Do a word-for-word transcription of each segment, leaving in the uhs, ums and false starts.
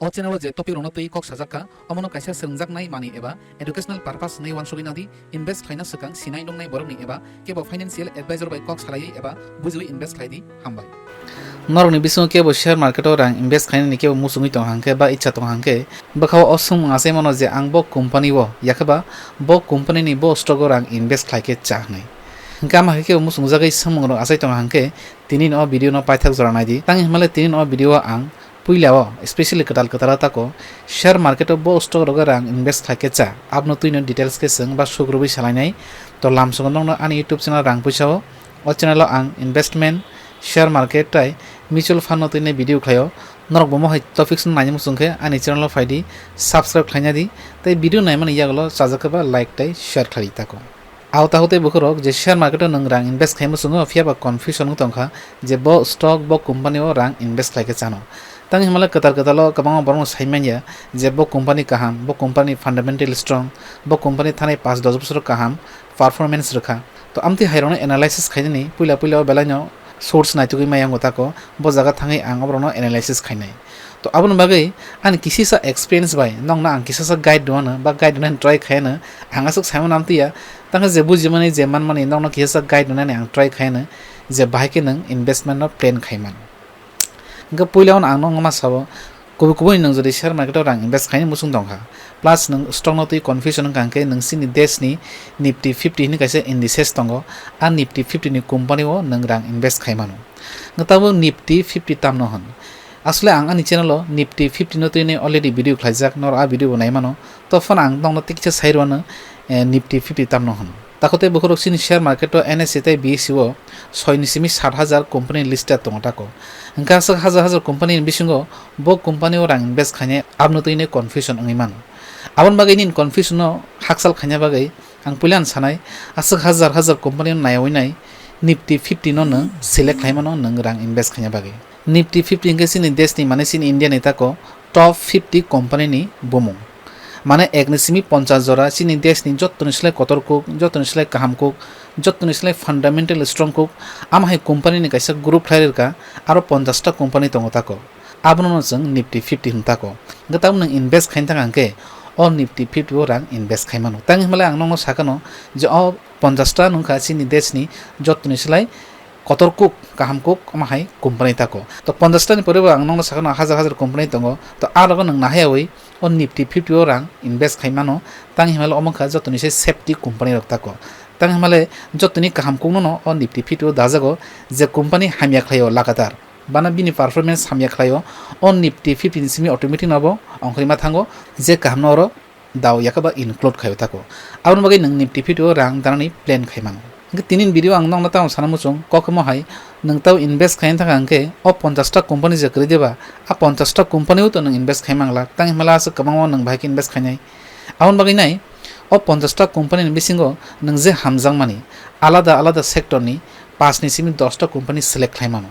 O channel o je topic rokno twi kok sajak kha, omono kaisa swrwngjaknai manwi eba educational purpose hwnwi uansugwi nadi, invest khlaina swkang sinai nungnai borokni eba kebo financial advisor bai kok salaiwi eba bujiwi invest khlai di. Hambai. Norokni bisingo kebo share market o rang invest khlainani kebo muchungwi tong hangkhe ba icha tong hangkhe, bwkhao o swngmung achaimano je ang bo company o yakhe ba bo company ni bo stock o rang invest khlai khe cha hwnwi. Hwnkhe ama hai kebo muchungjagwi swngmung rok achai tong hangkhe tini no video no paithak jora naidi. Tang hinmale tini no video o ang puila o, specially kwtal kwtal o tako share market o bo stock rogo rang invest khlai khe cha, abno twino details khe chwng ba sukrubwi salainai. To lamsongo nokno ani YouTube channel Rang Puisa o, o channel o ang investment, share market tai mutual fund no twinai video khlaio. Norok bo mohai topics no naina muchung khe ani channel o phaidi, subscribe khlaina di, tei video naimani yagulo chajak khe ba like tei share khlai di tako. Ao tahu tei bukhurok je share market o nwng rang invest khai muchungo, phiya ba confusion wng tongkha je bo stock, bo company o rang invest khlai khe chano. Tang hinmale kwtal kwtal o kwbangma borokno sai manya je bo company kaham, bo company fundamental strong, bo company thanai panch dos bosor kaham performance rwkha. To amtwi hairokno analysis khainani puila puila o belai no source naitugwi maya wngo tako, bo jaga thangwi ang oborokno analysis khainai. To aboni bagwi ani kisisa experience bai nokno ang kisasa guide rwano ba guide rwnani try khaiyano, ang aswk saimano amtwi ya. Tangkhe je bujimani, je manmani, nokno kisasa guide rwnani ang try khaiyano je bahai khe nwng investment no plan khaiman. Hwnkhe puila ono ang nokno ma sao, kubui kubui nwng jodi share market o rang invest khaini muchung tongkha, plus nwng stock no twi confusion wngkha hwnkhe nwng chini desh ni Nifty fifty hwnwi kaisa indices tongo, a Nifty fifty ni company o nwng rang invest khaimano. Hwnkhe tabuk Nifty fifty tamno hwn? Aswle ang ani channel o Nifty fifty no twini already video khlaijak, norok a video bo naimano. To phano ang nokno tiksa sai rwano, eh, Nifty fifty tamno hwn. Takhwtwi bukhurok chini share market o N S E tei B S E o soi ni simi sat hajar company listed tongo tako. Hwnkhe aswk hajar hajar company ni bisingo bo company o rang invest khainai abno twini confusion wngwi mano. Aboni bagwi nini confusion no hakchal khaina bagwi ang puila ang sanai, aswk hajar hajar company no naiwi nai Nifty fifty no nwng select khlaimano nwng rang invest khaina bagwi. Nifty fifty hwnkhe chini desh ni, mane chini India ni tako top fifty company ni bumung. Mane ek ni simi ponchas jora chini desh ni jottoni slai kotor kuk, jottoni slai kaham kuk, jottoni slai fundamental strong kuk, ama hai company ni kaisa group khlai rwkha, aro ponchas ta company tongo tako. Abono no chwng Nifty fifty hwn tako. Hwnkhe tabuk nwng invest khaina thang hwnkhe o Nifty fifty o rang invest khaimano. Tang hinmale ang nokno sakano je o ponchas ta wngkha chini desh ni jottoni slai kotor kuk, kaham kuk, omo hai company tako. To ponchas ta ni pore bo ang nokno sakha no hajar hajar company tongo. To a rogo nwng nahaiyawi o Nifty fifty o rang invest khai mano, tang hinmale omo wngkha jotoni se safety company rok tako. Tang hinmale jotoni kaham kuk no o Nifty fifty o dajago, je company hamya khlaio lagatar, bana bini performance hamya khlaio, o Nifty fifty ni simi automatic no bo ongkhorima thango, je kaham no oro dao yakhe ba include khaio tako. Aboni bagwi nwng Nifty fifty o rang danani plan khai mano. Hwnkhe tini ni video ang nokno tamo sana muchung, kok omo hai, nwng tao invest khaina thangkha hwnkhe o ponchas ta company je kwrwi diba, a ponchas ta company o to nwng invest khai mangla, tang himala aswk kwbangma nwng bahai khe invest khainai. Aboni bagwi nai, o ponchas ta company ni bisingo nwng je hamjakmani alada alada sector ni panch ni simi dos ta company select khlai mano.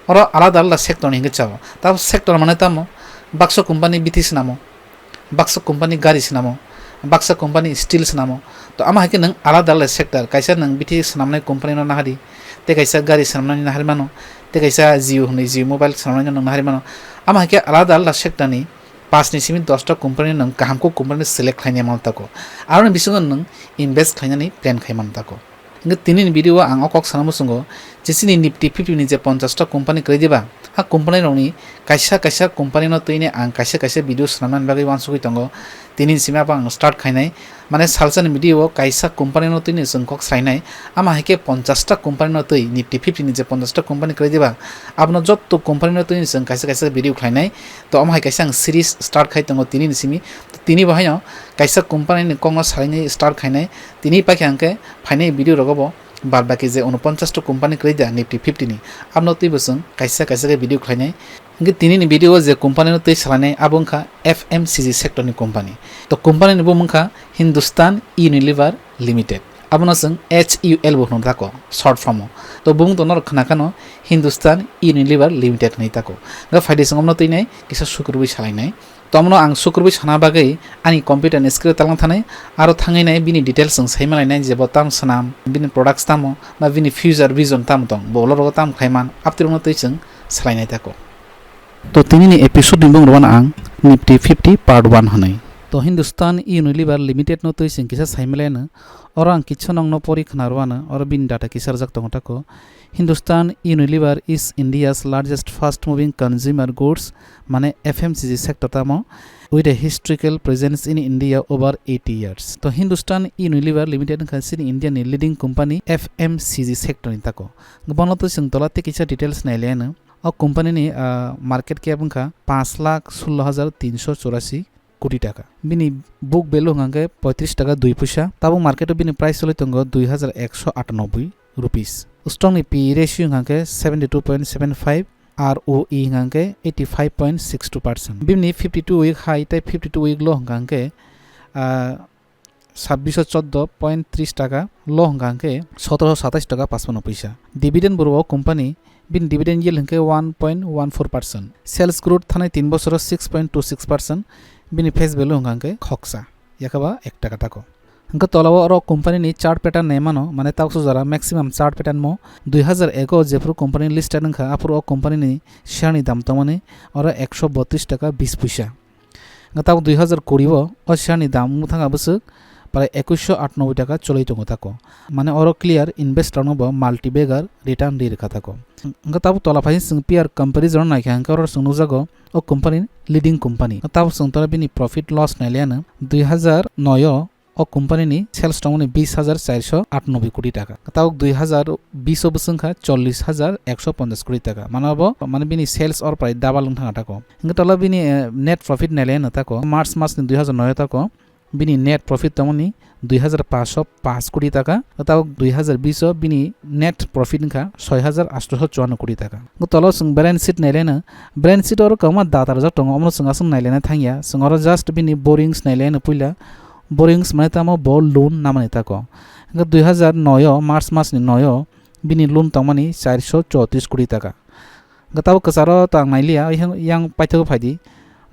Oro alada alada sector ni hwnkhe chao. Tabo sector mane tamo? Baksa company bithi swnamo, baksa company gari swnamo, baksa company steel swnamo. To ama hai khe nwng alada alada sector, kaisa nwng bithi swnamnai company no nahari, tei kaisa gari swnamnani nahari mano, tei kaisa Jio hwnwi Jio mobile swnamnani nwng nahari mano. Ama hai khe alada alada sector ni panch ni simi dos ta company nwng kaham kuk company select khlainai mano tako. Aroni bisingo nwng invest khlainani plan khai mano tako. Hwnkhe tini ni video o ang o kok sana muchungo, je chini Nifty fifty ni je ponchas ta company kwrwi diba, a company rokni kaisa kaisa company no twini ang kaisa kaisa video swnamnani bagwi uansugwi tongo. Tini ni simi abo ang start khainai, mane salsa ni video o kaisa company no twini chwng kok sainai, ama hai khe ponchas ta company no twi, Nifty fifty ni je ponchas ta company kwrwi diba, abono jotto company no twini chwng kaisa kaisa video khlainai. To omo hai kaisa ang series start khai tongo tini ni simi. Tini bo haino kaisa company ni kokno salingwi start khainai. Tini paikha hwnkhe phainai video rogo bo bad baki je unoponchas ta company kwrwi da Nifty fifty ni, abono twibo chwng kaisa kaisa khe video khlainai. Hwnkhe tini ni video o je company no twi salainai abo wngkha F M C G sector ni company. To company ni bumung wngkha Hindustan Unilever Limited. Abono chwng H U L bo hwno tako short form o. To bumung to norok khna khano Hindustan Unilever Limited hwnwi tako. Hwnkhe phaidi chwng omono twinai kisa sukrubwi salainai. Tomono ang sukrubwi sana bagwi ani computer ni screen o talang thanai, aro thangwi nai bini details chwng sai malainai je bo tamo swnam, bini products tamo, ba bini future vision tamo tong, bo ulo rogo tamo khlaiman, aptwi rokno twi chwng salainai tako. To tini ni episode ni bung rwano ang Nifty fifty part one hwnwi. To Hindustan Unilever Limited no twi chwng kisa saimalaino, oro ang kisa nongno pori khna rwano, oro bini data kisa rwjak tongo tako. Hindustan Unilever is India's largest fast moving consumer goods, mane F M C G sector tamo, with a historical presence in India over eighty years. To Hindustan Unilever Limited wngkha chini India ni leading company F M C G sector ni tako. Bono twi chwng tola tei kisa details nailaino. O company ni, ah, market cap wngkha panch lakh sullo hajar tinsho chorasi koti taka. Bini book value hwnkha khe poitris taka dui puisa. Tabuk market o bini price choli tongo dui hajar ekso atanoboi rupees. Stock ni P E ratio hwnkha khe seventy two point seven five, R O E hwnkha khe eighty five point six two percent. Bini fifty two week high tei fifty two week low hwnkha khe, ah, sabbish choddo point tris taka, low hwnkha khe sotoro satais taka pachpanno puisa. Dividend bo rwo company, bini dividend yield hwnkhe one point one four percent. Sales growth thanai tin bosoro six point two six percent, bini face value hwnkha khe khoksa, yakhaba ek taka tako. Hwnkhe tolao oro company ni chart pattern naimano, mane tabuk sujara maximum chart pattern mo dui hajar ego jephuru company listed wngkha, aphuru o company ni share ni dam tongmani oro ekso botris taka bis puisa. Hwnkhe tabuk dui hajar kuri o, o share ni dam wngkha bwswk prai ekuisho atanoboi taka choli tongo tako. Mane oro clear investor no bo multi-bagger return ri rwkha tako. Hwnkhe tabuk tola phai chwng peer comparison naikha hwnkhe oro chwng nukjago o company leading company. Tabuk chwng tola bini profit loss nailaiano dui hajar noi o o company ni sales tongmani bis hajar charso atanoboi koti taka. Tabuk dui hajar bis o bwswk wngkha chollis hajar ekso ponchas koti taka. Mane bo, mane bini sales or prai double wng thangkha tako. Hwnkhe tola bini, eh, net profit nailaiano tako. March mas ni dui hajar noi o tako bini net profit tongmani dui hajar paanch sho paanch koti taka. Tabuk dui hajar bis o bini net profit wngkha soi hajar aatso chuanno koti taka. Hwnkhe tola chwng balance sheet nailaino. Balance sheet oro kwbangma data rwjak tongo, omono chwng aswk nailaina thangya. Chwng oro just bini borrowings nailaino puila. Borrowings mane tamo bo loan namani tako. Hwnkhe dui hajar noi o, March mas ni noi o, bini loan tongmani charso chotris koti taka. Hwnkhe tabuk kwcharo ta ang nailiya, yang, yang paithago phaidi.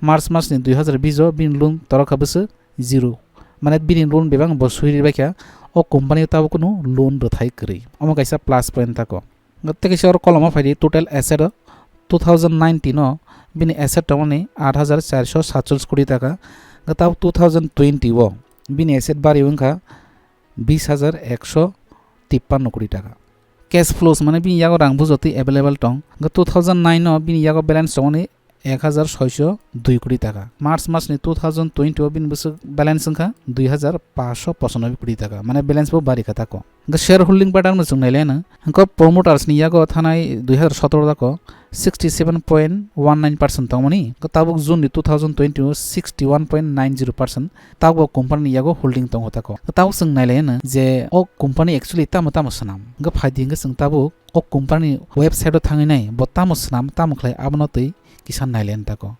March mas ni dui hajar bis o bini loan torokha bwswk zero. Mane bini loan bebak bo sui ribaikha, o company o tabuk kunu loan rwthai kwrwi. Omo kaisa plus point tako. Tei kaisa oro koloma phaidi total asset o two thousand nineteen o bini asset tongmani aat hajar charso satchollis koti taka. Hwnkhe tabuk two thousand twenty o bini asset bari wngkha bis hajar ekso tippanno koti taka. Cash flows mane bini yago rang bujotwi available tong. Hwnkhe two thousand nine o bini yago balance tongmani ek hajar soiso dui koti taka. March mas ni two thousand twenty o bini bwswk balance wngkha dui hajar paanch sho pochanobboi koti taka. Mane balance bo bari kha tako. Hwnkhe shareholding pattern no chwng nailaino. Hwnkhe promoters ni yago thanai dui hajar sotoro tako sixty seven point one nine percent tongmani. Hwnkhe tabuk June ni two thousand twenty o sixty one point nine zero percent tabuk bo company ni yago holding tongo tako. Tabuk chwng nailaino je o company actually tamo tamo swnam. Hwnkhe phaidi hwnkhe chwng tabuk o company website o thangwi nai bo tamo swnam, tamo khlai abono twi kisa nailaino tako.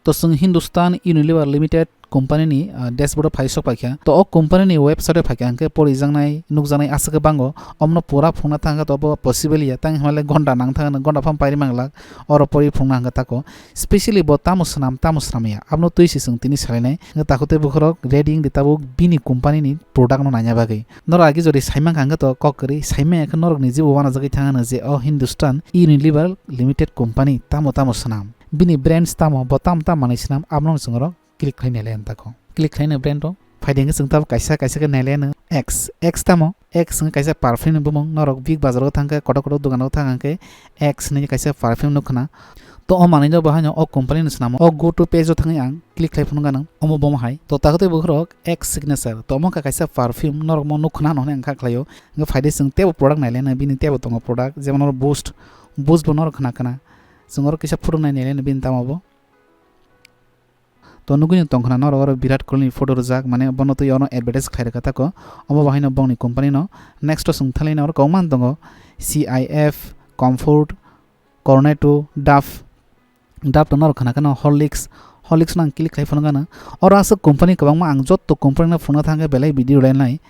To chwng Hindustan Unilever Limited company ni, ah, dashboard o phai sok paikha. To o company ni website o phaikha hwnkhe porijaknai, nukjaknai aswk khe bango. Omno pura phungna thangkha to bo possible ya. Tang hwnle gonda nang thangkha, gonda phano pairi manglak. Oro pori phungna hwnkhe tako. Specially bo tamo swnam, tamo swnam ya. Abono twi se chwng tini salainai. Hwnkhe takhuk tei bukhurok ready wngdi tabuk bini company ni product no naina bagwi. Norok agi jodi saimankha hwnkhe to kok kwrwi. Saimanya khe norok ni jibo uanajagwi thangano je o Hindustan Unilever Limited company tamo tamo swnam. Bini brands tamo, bo tamo tamo manwi swnam, abono chwng oro click khlai nailai ang tako. Click khlaina brand o phaidi hwnkhe chwng tabuk kaisa kaisa khe nailai ano Axe. Axe tamo? Axe hwnkhe kaisa perfume ni bumung, norok big bazar o thangkhe, kotor kotor dogan o thang hwnkhe Axe hwnwi kaisa perfume nukkhna. To o manwi no bo haino o company ni swnamo. O go to page o thangwi ang click khlai phunukgano omo bomo hai. To takhuk tei bukhurok Axe signature. To omo wngkha kaisa perfume, norok mo nukkhna hwnwi ang kha khlaio. Hwnkhe phaidi chwng teibo product nailai ano, bini teibo tongo product, jemon oro Boost. Boost bo norok khna khna. Chwng oro kisa photo nai nailai ano bini tamo bo. To nugwi no tongkhna norok oro Virat Kohli ni photo rwjak, mane bono twi ono advertise khlai rwkha tako, omo bahaino bongni company no. Next o chwng thanglai na oro kwbangma tongo, C I F, Comfort, Cornetto, Dove, Dove to norok khna kheno Horlicks, Horlicks no ang click khlai phunukgano. Oro aswk company kwbangma ang jotto company no phunukna thangkhe belai video rwnai.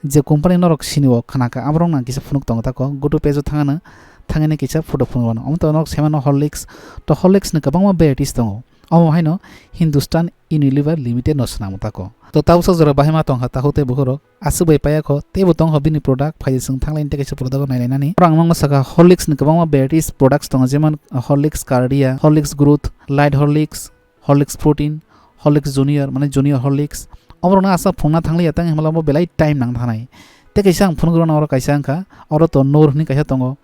Je company norok sini o khna kha, aborok no ang kisa phunuk tongo tako, go to page o thangano, thangwi kisa photo phunukgano. Omo to norok saimano Horlicks, to Horlicks ni kwbangma varieties tongo. Omo haino Hindustan Unilever Limited no swnamo tako. To tabuksa jora bahai ma tongkha takhuk tei bukhurok. Aswk bai paiya kho, teibo tongkha bini product, phai chwng thanglai tei kaisa product o nailainani. Oro ang nokno sakha Horlicks ni kwbangma varieties products tongo, jemon Horlicks Cardia, Horlicks Growth, Light Horlicks, Horlicks Protein, Horlicks Junior, mane Junior Horlicks. Omo rokno aswk phungna thangliya tang himla omo belai time nang thanai. Tei kaisa ang phunuk rwna oro kaisa wngkha, oro to Noor hwnwi kaisa tongo.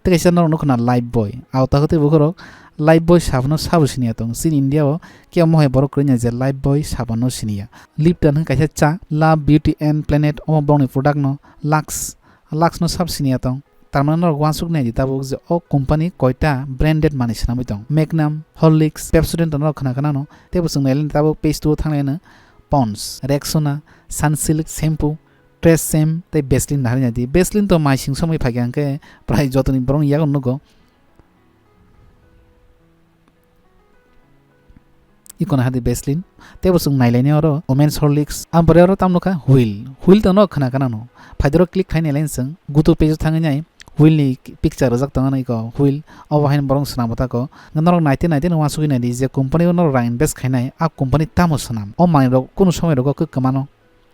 Tei kaisa norok nukho na Lifebuoy. Ao takhuk tei bukhurok Lifebuoy sabon no sabo siniya tong. Chini India o kebo mohai borok kwrwini je Lifebuoy sabon no siniya. Lipton hwn kaisa cha, Love Beauty and Planet omo borokni product no, Lux, Lux no sab siniya tong. Tarmani norok uansuk nai di tabuk je o company koita branded manwi swnamwi tong. Magnum, Horlicks, Pepsodent norok khna khna no. Tei bo chwng nailani tabuk page two o thanglaino Pond's, Rexona, Sunsilk shampoo, Tres Sem tei Vaseline naharwi naidi. Vaseline to mai sing somwi phaikha hwnkhe prai jotoni borok yago nugo. Iko nahardi Vaseline. Tei bo chwng nailaini oro Women's Horlicks. Ang pore oro tam nukha Wheel. Wheel to no khna khna no. Phaidoro click khai nailai chwng. Gutu page o thangwi nai. Wheel ni picture rwjak tongo iko Wheel. Obo haino borok swnam bwtako. Norok naite naite no uansugwi naidi je company o norok rang invest khainai, a company tamo swnam. O manwi rok kunu somoi rogo kwk kwmano.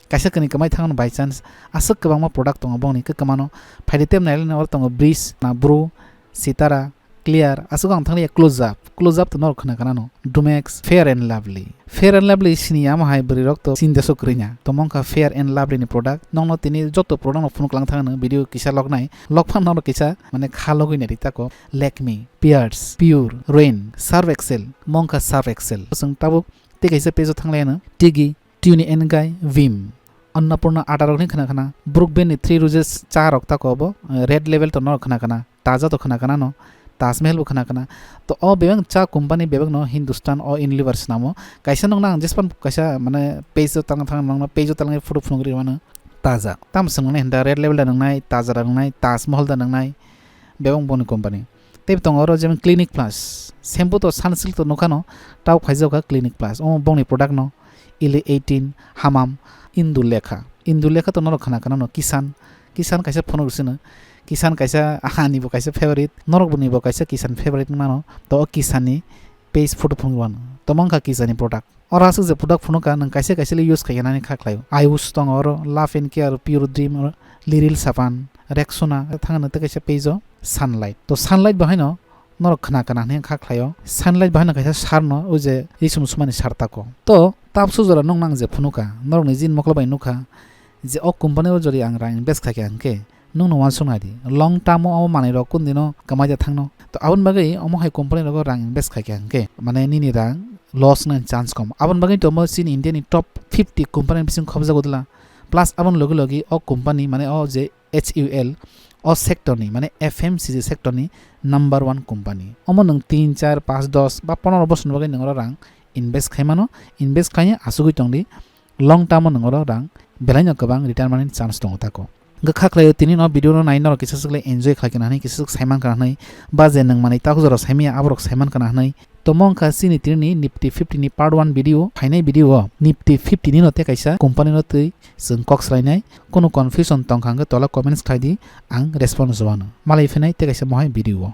Kaisa kwnwi kwmai thangno by chance aswk kwbangma product tongo bongni kwkwmano. Phaidi tei nailai oro tongo Breeze, na Bru, Sitara, Clear, aswk ang thanglia Close Up. Close Up to norok khna khna no. Dumex, Fair and Lovely. Fair and Lovely sini amo hai bwrwi rok to sini deso kwrwina. Tomo wngkha Fair and Lovely ni product. Nokno tini joto product no phunuk lang thangno video kisa loknai. Lokphang norok kisa mane kha logwi nai ri tako. Lakme, Pierce, Pure, Reign, Surf Excel. Mo wngkha Surf Excel. Chwng tabuk tei kaisa page o thanglaino. Tigi, Tuni Engai, Vim. Annapurna atarok ni khna khna. Brookband ni Three Roses cha rok tako bo, eh, Red Label to norok khna khna. Taja to khna khna no. Taj Mahal bo khna khna. To o bebak cha company bebak no Hindustan o Unilever swnamo. Kaisa nokna ang jespan kaisa mane page o tang thang nokna page o tang photo phunuk ri mano. Taja. Tam swngnai hinda Red Label da nwngnai, Taja da nwngnai, Taj Mahal da nwngnai. Bebak boni company. Tei tongo oro jemon Clinic Plus. Shampoo to Sunsilk to nukha no, tau phaijak kha Clinic Plus. Omo bongni product no, Elite eighteen, Hamam, Indulekha. Indulekha to norok khna khna no, Kisan. Kisan kaisa phunuk sino. Kisan kaisa ani bo kaisa favorite. Norok boni bo kaisa Kisan favorite mano. To o Kisan ni page photo phunuk wano. To mangkha Kisan ni product. Oro aswk je product phunukha, nwng kaisa kaisa le use khaikha nani kha khlaio. Ayush tongo oro, Love and Care, Pure Dream, oro Liril Sapan, Rexona, thangno tei kaisa page o Sunlight. To Sunlight bo haino norok khna khna hwnwi kha khlaio. Sunlight bo haino kaisa sar no, o je risum sumani sar tako. To tabsu jora nwng nang je phunukha, norok ni jin mokolo bai nukha je o company o jodi ang rang invest khaikha hwnkhe, nwng no uansuk nai di, long term o omo manwi rok kun dino kwmai da thangno. To aboni bagwi omo hai company rogo rang invest khaikha hwnkhe, mane nini rang loss wngna chance kom. Aboni bagwi to omo chini India ni top fifty company bising khobjak udla. Plus aboni logi logi o company mane o je H U L o sector ni mane F M C G sector ni number one company. Omo nwng tin, char, panch, dos ba pondro bosor ni bagwi nwng oro rang invest khaimano, invest khaina asugwi tongdi. Long term o nwng oro rang belaino kwbang return manani chance tongo tako. Hwnkhe kha khlaio tini no video no nai norok kisa swk le enjoy khlai kana hwnwi kisa swk saiman kana hwnwi ba je nwng manwi takhuk jora saimaya aborok saiman kana hwnwi. Tomo wngkha chini tini ni Nifty fifty ni part one video, phainai video o Nifty fifty ni no tei kaisa company no twi chwng kok swlainai. Kunu confusion tongkha hwnkhe tola comments khlai di, ang response rwano. Malai phinai tei kaisa mohai video o.